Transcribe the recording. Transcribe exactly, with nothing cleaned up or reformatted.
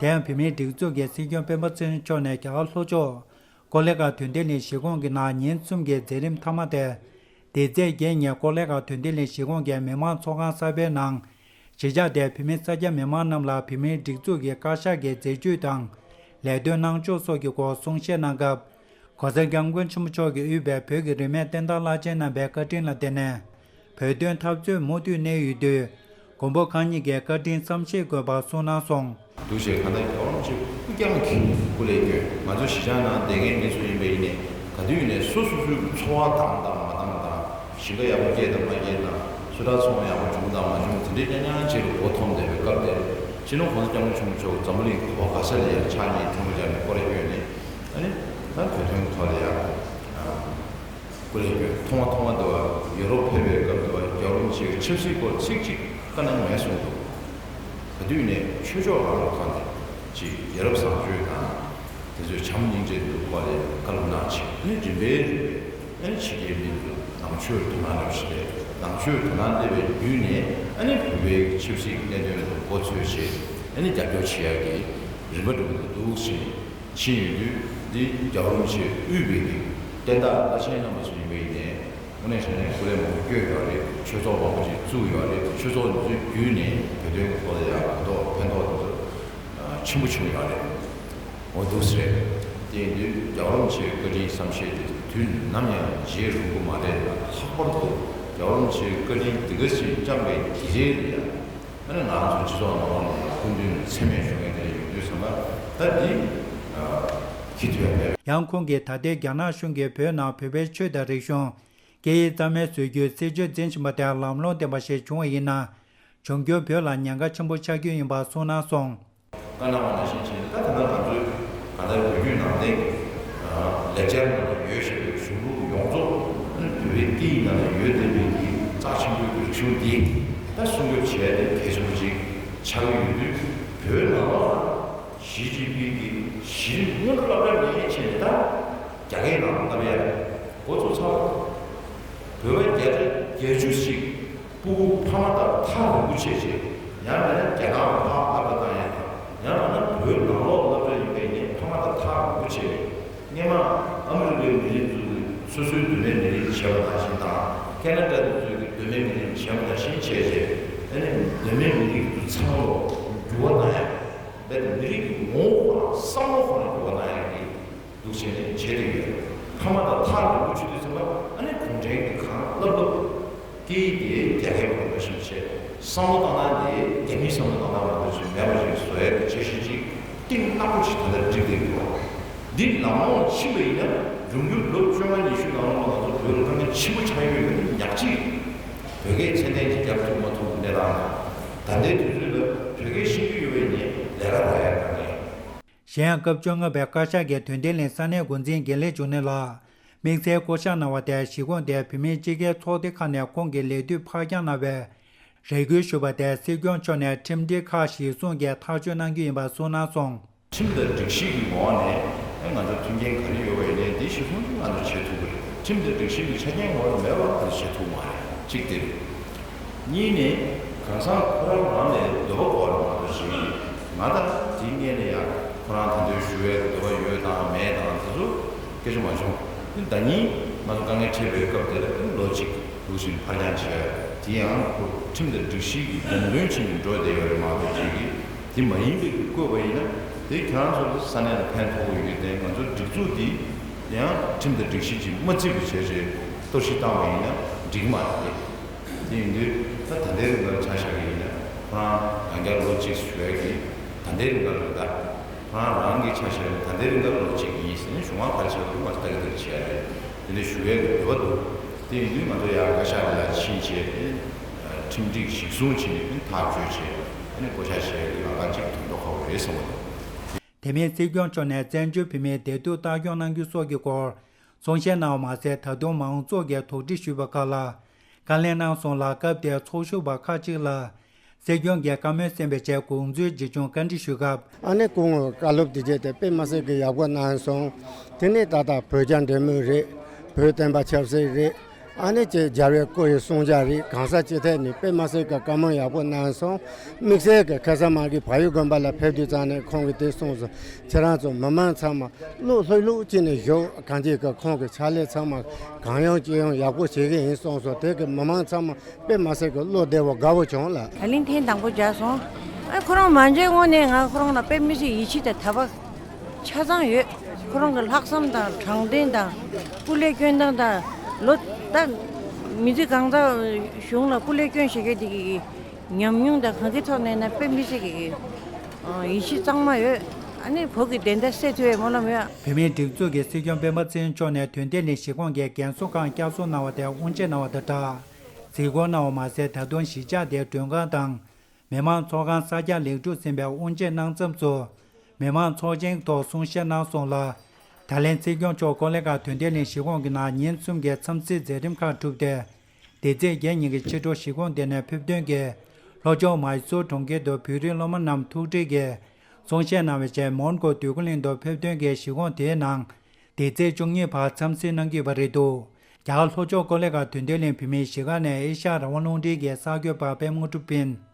དེ་ཡང་བོད་མིའི་སྒྲིག་འཛུགས་ཀྱི་སྲིད་སྐྱོང་སྤེན་པ་ཚེ་རིང་མཆོག་ནས་རྒྱ་གར་ལྷོ་ཕྱོགས་ཀོ་ལི་གྷལ་དོན་ལྡན་གླིང་གཞིས་ཁོངས་ཀྱི་ནང་ཉིན་གསུམ་གྱི་མཛད་རིམ་མཐའ་མ་དེ། འདི་ཚེས་བརྒྱད་ཉིན་ཀོ་ལི་གྷལ་དོན་ལྡན་གླིང་གཞིས་ཁོངས་ཀྱི་མི་མང་ཚོགས་ཁང་གསར་པའི་ནང་། གཞིས་ཆགས་དེའི་བོད་མི་གསར་སྐྱེས་མི་མང་རྣམས་ལ་བོད་མིའི་སྒྲིག་འཛུགས་ཀྱི་བཀའ་ཤག་གི་མཛད་ཇུས་དང་ལས་དོན་གནང་ཕྱོགས་སོགས་ཀྱི་སྐོར་གསུང་བཤད་གནང་སྐབས། གོང་ས་སྐྱབས་མགོན་ཆེན་པོ་མཆོག་གིས་དབུས་པའི་བོད་ཀྱི་རིས་མེད་བསྟན་བདག་བླ་ཆེན་རྣམ་པའི་བཀའ་དྲིན་ལ་བརྟེན་ནས། བོད་དོན་འཐབ་རྩོད་མུ་མཐུད་གནས་ཡོད་དུས། མགོན་པོ་གང་ཉིད་ཀྱི་བཀའ་དྲིན་བསམ་ཤེས་དགོས་པ་གསུངས་གནང་སོང་། འདུག་བྱས་གང་ལྟར་རྒྱལ་བ་རིན་པོ་ཆེ་སྐུ་རྐྱང་གི་སྐུ་ལས་བསྐྱོན། ང་ཚོ་གཞིས་ཆགས་ནང་བསྡད་མཁན་མི་ཚོ་ཡིན་པ་ཡིན་ནའི་ག་དུས་ཡིན་ནའི་སོ་སོ་སོའི་འཚོ་བ་འདང་དང་མ་འདང་དང་ཞིང་ཁ་ཡག་པོ་སྐྱེས་དང་མ་སྐྱེས་དང་སུ་དག་ཚོང་ཡག་པོ་བྱུང་དང་མ་བྱུང་དེ་འདྲའི་རྐྱང་རྐྱང་ཅིག་ལ་མགོ་འཐོམས་བསྡད་པའི་སྐབས་དེར་སྤྱི་ནོར་༸གོང་ས་༸སྐྱབས་མགོན་ཆེན་པོ་མཆོག་འཛམ་བུ་གླིང་ག་བ་ག་ས་ལ་ཡང་ཕྱག་གཉིས་ཐལ་མོ་སྦྱར་ནས་སྐོར་ར་བསྐྱོན་ནས་ཨ་ནི་ད་བོད་དོན་ཐོག་ལ་ཡང་སྐུ་ལས་བསྐྱོན། ཐོག་མ་ཐོག་མ་དུ་བ་ཡོ་རོབ་ཕེབས་པའི་སྐབས་དུ་བ་རྒྱལ་བ་རིན་པོ་ཆེ་གི་ཆབ་སྲིད་སྐོར་ཚིག་གཅིག་བཀའ་གནང་མེད་གསུངས་འདུག་ག་དུས་ནས་ཆོས་ཕྱོགས་རང་ལ་ཐོག་ནས་ཅིག་ཡ་རབས་བཟང་སྤྱོད་དང་དེ་ཚོའི་བྱམས་སྙིང་རྗེ་འདུག་པ་ལས་བཀའ་སློབ་གནང་ཆེད་ནི་རིམ་པས་རིམ་པས་ཨ་ནི་ཕྱི་རྒྱལ་མི་ཚོ་ནང་ཆོས་དོ་སྣང་རབ་ཞིག་ལས་ནང་ཆོས་དོ་སྣང་སླེབས་པའི་བརྒྱུད་ནས་ཨ་ནི་བོད་པའི་ཆབ་སྲིད་གནད་དོན་ལ་མགོ་འཚོས་བྱས་ཨ་ནི་རྒྱབ་སྐྱོར་བྱེད་ཡག་གི་རིམ་པ་འགྲོ་གི་འདུག་ཟེར་ཕྱིན་ཡོད་དུས་འདི་རྒྱལ་བ་རིན་པོ་ཆེ་དབུས་པའི་གི་བསྟན་བདག་བླ་ཆེན་རྣམ་པ་ཚོ་ཡིན་པ་ཡིན་ནའི་དངོས་གནས་བྱས་ན་སྐུ་ལས་མང་པོ་བསྐྱོན་ཡོད་རེད། ཆོས་ཚོགས་མང་པོ་ཅིག་བཙུགས་ཡོད་རེད། ཆོས་ཚོགས་འདི་ཚོའི་བརྒྱུད་ནས་བོད་དོན་གི་ཐོག་ལ་ཡང་གོ་རྟོགས་ཕན་ཐོགས་འདི་ཚོ་ཆེན་པོ་བྱུང་ཡོད་རེད། འོ་འདུག་སེ་རེད། དེ་ཡིན་དུས་རྒྱལ་བ་རིན་པོ་ཆེའི་བཀའ་དྲིན་བསམ་ཤེས་དེ་དུས་ནམ་ཡང་བརྗེད་རུང་གི་མ་རེད། ལྷག་པར་དུ་རྒྱལ་བ་རིན་པོ་ཆེའི་བཀའ་དྲིན་འདི་ག་ཚོད་བཅངས་པའི་གི་རེད་ལ་ཡང་། ཨ་ནི་ང་ཚོ་སྤྱི་ཚོགས་ནང་ལོགས་ནས་སྐུ་མདུན་མཚན་སྨད་ཞུ་མཁན་དེ་འདྲ་ཡོང་དུས་ཙམ་པ་ད་འདི་ཁྱི་ཐུ་ཡང་ཕེབས། ཡང་ཁོང་གིས་ད་ལྟའི་རྒྱ་ནག་གཞུང་གིས་བོད་ནང་བོད་པའི་ཆོས་དང་རིག་གཞུང་སྐད་ཡིག་རྩ་མེད་བཟོ་རྒྱུའི་སྲིད་བྱུས་འཛིན་བཞིན་པ་དེ་ལམ་ལྷོང་ལྡན་པ་ཞིག་བྱུང་བ་ཡིན་ན། འབྱུང་འགྱུར་བོད་ལ་ཉེན་ཁ་ཆེན་པོ་ཆགས་རྒྱུ་ཡིན་པ་གསུངས་གནང་སོང་། བཀའ་གནང་བ་ནང་བཞིན་བྱས་ནས་ད་ད་ལྟ་ང་ཚོའི་ག་ད་བོད་བརྒྱུད་ནང་བསྟན་གྱི་ལེགས་སྦྱར་ནང་ལ་ཡོད་བཞིན་པའི་གཞུང་ལུགས་ཡོངས་རྫོགས་བོད་པའི་སྐད་ཡིག་ནང་ལ་ཡོད་བསྡད་པའི་གི་རྩ་ཆེན་པོའི་རིག་གཞུང་འདི་ད་སྲུང་སྐྱོབ་བྱས་ཏེ་གལ་ཆེན་པོ་ཅིག་ཆགས་ཀྱི་ཡོད་དུས་བོད་ནང་ལ་ཞི་ཅིན་ཕིང་གིས་གཞི་རིམ་སྔོན་འགྲོ་སློབ་གྲྭ་ནས་བྱས་ནས་ད་རྒྱ་སྐད་ནང་ལ་བསླབ་ཡ་འགོ་བཙུགས་ཚར་བ་དང་། བོད་པ་བརྒྱ་ཆ་བརྒྱད་ཅུ་ཞིག་སྤུ་གུ་ཕ་མ་དང་ཐག་རིང་པོ་བྱས་བྱས་ཡང་མིན་ན་རྒྱ་ནག་ལ་ཕར་ཨ་ཕ་བཏང་ཡ་དང་ཡང་མིན་ན་བོད་ནང་ལོགས་སློབ་གྲྭ་ཡིན་པའི་ནས་ཕ་མ་དང་ཐག་རིང་པོ་བྱས་སྔོན་མ་ཨ་མི་རི་ཀའི་མི་རིགས་ཚོས་སོ་སོའི་གདོད་མའི་མི་རིགས་བྱས་པ་ནང་བཞིན་དང་ཁེ་ན་ཌ་དེ་ཚོས་ཀྱི་གདོད་མའི་མི་རིགས་བྱས་པ་ནང་བཞིན་བྱས་བྱས་ཨ་ནི་གདོད་མའི་མི་རིགས་ཚོ་ཚང་མ་འགྱུར་བ་གཏང་ཡ་རྦད་དེ་མི་རིགས་ཀྱི་ངོ་བོ་ཁོ་རང་བསམ་བློ་ཁོ་རང་འགྱུར་བ་གཏང་ཡ་གི་འདུག་བྱས་ནས་བྱེད་དེ་ཡོད། ཕ་མ་དང་ཐག་རིང་པོ་བྱེད་དུས་ཙམ་པ་ཨ་ནི་གུང་ཁྲན་གྱིས་གང་བསླབ་བསླབ་སྐད་ཡིག་དེ་རྒྱ་སྐད་མ་ཡིན་པ་ཞིག་བྱས། བསམ་བློ་བཏང་སྟངས་དེ་རྒྱ་མིའི་བསམ་བློ་བཏང་སྟངས་མ་གཏོགས་ཅིག་མེད་པ་ཞིག་བཟོ་ཡ་གི་འཆར་གཞི་ཅིག་གཏིང་ནག་པོ་ཞིག་ད་ལྟ་བསྒྲིགས་བསྡད་ཡོད། འདི་ལམ་ལྷོང་ཕྱིན་པ་ཡིན་ན་འབྱུང་འགྱུར་ལོ་བཅོ་ལྔ་ཉི་ཤུ་ནང་ལོགས་ང་ཚོ་བོད་ལ་དཀའ་ངལ་ཆེན་པོ་ཆགས་ཡོད་པ་ནི་ཉག་གཅིག་བོད་སྐད་ཚད་ལྡན་ཅིག་རྒྱབ་ཐུབ་མ་ཐུབ་གནས་སྟངས་དང་། ད་ལྟའི་དུས་ཚོད་ལ་བོད་སྐད་ཤེས་རྒྱུ་ཡོད་པ་ཡིན་ནའི་ལས་ཀ་རག་ཡ་དཀའ་ངལ། གཞན་ཡང་སྐབས་བཅོ་ལྔ་པའི་བཀའ་ཤག་གི་དོན་ལྡན་གླིང་ས་གནས་འགོ་འཛིན་དགེ་ལེགས་འབྱུང་གནས་ལགས་དམིགས་བསལ་བསྐོ་གཞག་གནང་བ་དེ་གཞིས་ཁོངས་དེའི་བོད་མིའི་སྤྱི་སྒེར་ཚོགས་སྡེ་ཁག་ནས་ཁོང་གི་ལས་དུས་ཕར་འགྱངས་གནང་བའི་རེ་སྐུལ་ཞུས་པ་དེ་སྲིད་སྐྱོང་མཆོག་ནས་ཁྲིམས་སྒྲིག་ཁག་གཞིར་བཟུང་གིས་ཐག་གཅོད་གནང་རྒྱུ་ཡིན་པ་གསུངས་གནང་སོང་། ཁྲིམས་དང་སྒྲིག་གཞི་གི་ངོ་བོ་ནས་ཨེ་ང་ཚོ་མཐུན་རྐྱེན་ག་རེ་ཡོད་པ་ཡིན་ནའི་འདི་གཞིར་བཟུང་གིས་ང་ཚོ་བྱེད་ཐུབ་ཀྱི་རེད། ཁྲིམས་དང་སྒྲིག་གཞི་གི་ཆ་རྐྱེན་ངོ་བོ་མེད་པར་ང་ཚོ་བྱེད་ཐུབ་མ་རེད། གཅིག་དེ་རེད། གཉིས་ནས་གང་ཟག་ཁོ་རང་རང་ལ་འདོད་པ་དགོས་རེད་མ་གཏོགས་གཞན་གྱིས་ང་ད་དེའི་སྔོན་ནས་ཡང་ཁོ་རང་ད་དུང་ཞུ་བའི་འདོད་པ་ཡོད་དང་མེད་དང་དེ་ཚོ་སྐད་ཆ་མ་བྱུང་། ད་ནི་ང་ཚོ་དཀའ་ངལ་འཕྲད་པའི་སྐབས་དེ་ལ་ལོ་གཅིག་ལུགས་བཞིན་ཕར་འགྱངས་བྱས། དེ་ཡང་ཁོ་ཁྲིམས་དང་སྒྲིག་གཞི་གི་དགོངས་དོན་བྱས་ནས་འགྲོ་བསྡད་ཡོད་རེད་མ་གཏོགས་གཅིག་གིས་དེ་མ་ཡིན་པའི་བཀོད་པ་ཡིན་ན་དེ་ཁྱེད་རང་ཚོ་ས་གནས་ལ་ཕན་ཐོགས་ཀྱི་ཡོད་དེ་ང་ཚོ་སྒྲིག་འཛུགས་འདི་ཡང་ཁྲིམས་དང་སྒྲིག་གཞི་གཅིག་མ་བརྩི་བ་བྱས་བྱས་གཏོར་བཤིག་བཏང་བ་ཡིན་ན་འགྲིག་གི་མ་རེད། དེ་ཡིན་དུས་ད་ད་ལྟའི་རིང་ལ་ཆ་བཞག་གི་ཡིན་ན་ཁོ་རང་རང་རྒྱལ་ལོ་གཅིག་ཞུ་ཡ་གི་ད་ལྟའི་རིང་ལ་རེད་ད། ཁོ་རང་རང་གི་ཆ་བཞག་ནས་ད་ལྟའི་རིང་ལ་ལོ་གཅིག་ཡིན་ཟེར་ནས་གཞུང་དབང་ག་རེ་བྱས་པ་ང་ཚོ་ལྟ་གི་ལྟ་གི་བྱས་ཡ་རེད། དེ་འདྲ་ཞུ་ཡ་གི་འདོད་པ་འདུག་དེ་ཡིན་དུས་ང་ཚོ་ཡར་བཀའ་ཤག་ལ་ཕྱིན་བྱས་ཁྲིམས་སྒྲིག་གཞིར་བཟུང་བྱས་ནས་ཐག་གཅོད་བྱས་ཨ་ནི་བསྐོ་བཞག་བྱས་ཡ་གི་ལམ་ཁ་གཅིག་དོན་ཐོག་ཁ་པོ་རེད་བསམ་གི་འདུག་དེ་མིན་སྲིད་སྐྱོང་མཆོག་ནས་བཙན་བྱོལ་བོད་མིའི་བདེ་སྡུག་ལྟ་སྐྱོང་གནང་རྒྱུ་སོགས་ཀྱི་སྐོར་གསུང་བཤད་གནང་བ་མ་ཟད་ད་དུང་མང་ཚོགས་ཀྱིས་དོགས་འདྲི་ཞུས་པ་ཁག་ལ་བཀའ་ལན་གནང་སོང་ལ། སྐབས་དེར་ཚོགས་ཞུགས་པ་ཁག་ཅིག་ལ་སྲིད་སྐྱོང་གིས་བཀའ་མོལ་གསན་པའི་རྗེས་དགོངས་ཚུལ་ཇི་བྱུང་བཀའ་འདྲི་ཞུས་སྐབས། ཨ་ནེ་སྐུ་ངོ་བཀའ་སློབ་དེ་བྱས་ཏེ་དཔེ་མ་སྲིད་ཀྱི་ཡག་པོ་གནང་སོང་། དེ་ནས་ད་ལྟ་བོད་རྒྱ་འབྲེལ་མོལ་རེད། བོད་བསྟན་པ་ཆབ་སྲིད་རེད། ཨ་ནི་ཅིག་རྒྱལ་བའི་སྐུ་ཡི་གསུང་བྱ་རེད། གང་ཟག་སྤྱི་ཐད་ནས་དཔེ་མ་སྲིད་ཀྱི་བཀའ་མོལ་ཡག་པོ་གནང་སོང་། དམིགས་བསལ་གྱི་ཁ་སང་མ་གི་བལ་ཡུལ་དགོན་པ་ལ་ཕེབས་དུས་ཙང་ནས་ཁོང་གིས་དེ་གསུངས་སོང་། ཁྱེད་རང་ཚོ་མི་མང་ཚང་མ་བློ་ལྷོད་ལྷོད་བྱས་ནས་བཞུགས། གང་ཅི་གི་ཁོང་གི་ཕྱག་ལས་ཚང་མ་གང་ཡོང་ཅི་ཡོང་ཡག་པོ་བྱེད་ཀྱི་ཡིན་གསུངས་སོང་། དེ་གི་མི་མང་ཚང་མ་དཔེ་མ་སྲིད་ཀྱི་བློ་བདེ་བོ་དགའ་བོ་བྱུང་ལ། ད་ལན་ཐེངས་དང་པོ་མཇལ་སོང་། ཨ་ཁོ་རང་མ་མཇལ་སྔོན་ནས་ང་ཁོ་རང་ལ་དཔེ་མི་སྲིད་ཡིད་ཆེས་དང་དད་པ་ཆ་ཚང་ཡོད། ཁོ་རང་གི་ལྷག་བསམ་དང་དྲང་བདེན་དང་སྐུ་ལས་སྐྱོན་སྟངས་དང་ལོ་ད་མི་ཚེ་གང་ཙམ་གཞུང་ལ་སྐུ་ལས་སྐྱོན་བྱེད་མཁན་དེ་གི་ཉམས་མྱོང་དང་གང་གི་ཐོག་ནས་ན་དཔེ་མི་སྲིད་ཀྱི་ཡིད་ཆེས་གཙང་མ་ཡོད། ཨ་ནི་བོད་ཀྱི་བདེན་མཐའ་གསལ་ཐུབ་པའི་སྨོན་ལམ་ཡོད། བོད་མིའི་སྒྲིག་འཛུགས་ཀྱི་སྲིད་སྐྱོང་སྤེན་པ་ཚེ་རིང་མཆོག་ནས་དོན་ལྡན་གླིང་གཞིས་ཁོངས་ཀྱི་རྒན་གསོ་ཁང་བསྐྱར་གསོ་གནང་བ་དེ་དབུ་འབྱེད་གནང་བ་དང་སྦྲགས། གཟིགས་སྐོར་གནང་བ་མ་ཟད། ད་དུང་གཞིས་ཆགས་དེའི་མགྲོན་ཁང་དང་། མི་མང་ཚོགས་ཁང་གསར་རྒྱག་ལེགས་གྲུབ་ཟིན་པའི་དབུ་འབྱེད་གནང་མཚམས་སུ། མི་མང་ཚོགས་ཆེན་ཐོག་གསུང་བཤད་གནང་སོང་ལ། ད་ལན་སྲིད་སྐྱོང་མཆོག་ཀོ་ལི་གྷལ་དོན་ལྡན་གླིང་གཞིས་ཁོངས་ཀྱི་ནང་ཉིན་གསུམ་གྱི་འཚམས་གཟིགས་མཛད་རིམ་ཁག་གྲུབ་སྟེ། འདི་ཚེས་བརྒྱད་ཉིན་གྱི་ཕྱི་དྲོ་གཞིས་ཁོངས་དེ་ནས་ཕེབས་ཐོན་གྱིས་ལྷོ་ཕྱོགས་མཱི་སུར་གྲོང་ཁྱེར་དུ་བོད་རིགས་སློབ་མ་རྣམས་ཐུག་འཕྲད་ཀྱིས་གསུང་བཤད་གནང་བའི་རྗེས། མོན་གྷོ་འདོད་རྒུ་གླིང་དུ་ཕེབས་ཐོན་གྱིས་གཞིས་ཁོངས་དེའི་ནང་འདི་ཚེས་བཅུ་གཉིས་བར་འཚམས་གཟིགས་གནང་གི་ཡོད་པ་རེད་འདུག་རྒྱ་གར་ལྷོ་ཕྱོགས་ཀོ་ལི་གྷལ་དོན་ལྡན་གླིང་བོད་མིའི་གཞིས་ཀ་ནས་ཨེ་ཤ་ཡ་རང་དབང་རླུང་འཕྲིན་གྱི་གསར་འགོད་པ་པད་མ་དངོས་གྲུབ་ཡིན།